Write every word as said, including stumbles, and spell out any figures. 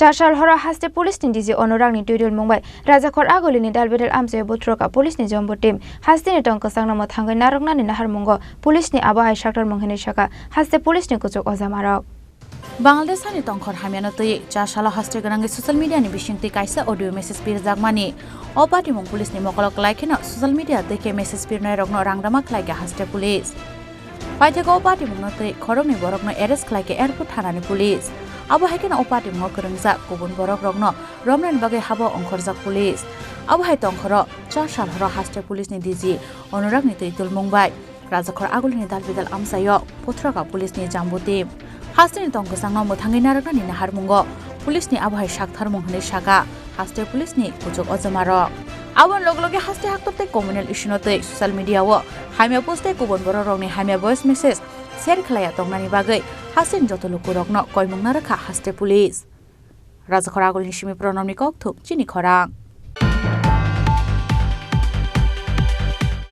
Chasal horo haste police ni D G Onurang ni twidul mung bai Rajakhor Aguli ni dalbidal amchaio Bothroka police ni jumbo team haste ni tong kwchang no mwthangwi narwknani naharmungo police ni abo hai sakthar mung hinwi sakha haste police ni kuchuk ojamarok. Bangladesh hani tongkhor hamyano twi Chasalo haste gwnangwi social media ni bisingtwi kaisa audio message pirjakmani. O patimung police ni mokolo kwlai kheno social media twi khe message pirnai rokno rang rama khlai kha haste police. Paithakgo o patimungno twi khoroknwi borokno arrest khlai kha airport thanani police. Abo hai kheno o patimungo kwrwngjak kubun borok rokno romnani bagwi habo ongkhorjak police. Abo hai tongkhoro Chasal horo haste police ni D G Onurang ni twi tulmung bai Rajakhor Aguli ni dalbidal amchaio Bothroka police ni jumbo team. Haste ni tong kwchangno mwthangwi narwknani naharmungo police ni abo hai saktharmung hinwi sakha haste police ni kuchuk ojamarok. Aboni loge loge haste haktor tei communal issue no twi social media o hamya post tei kubun borok rokni hamya voice message share khlaiya tongnani bagwi haste ni joto lukurokno koimung narwkha haste police. Rajakhor Aguli ni simi Pranamni kokthum chini khorang.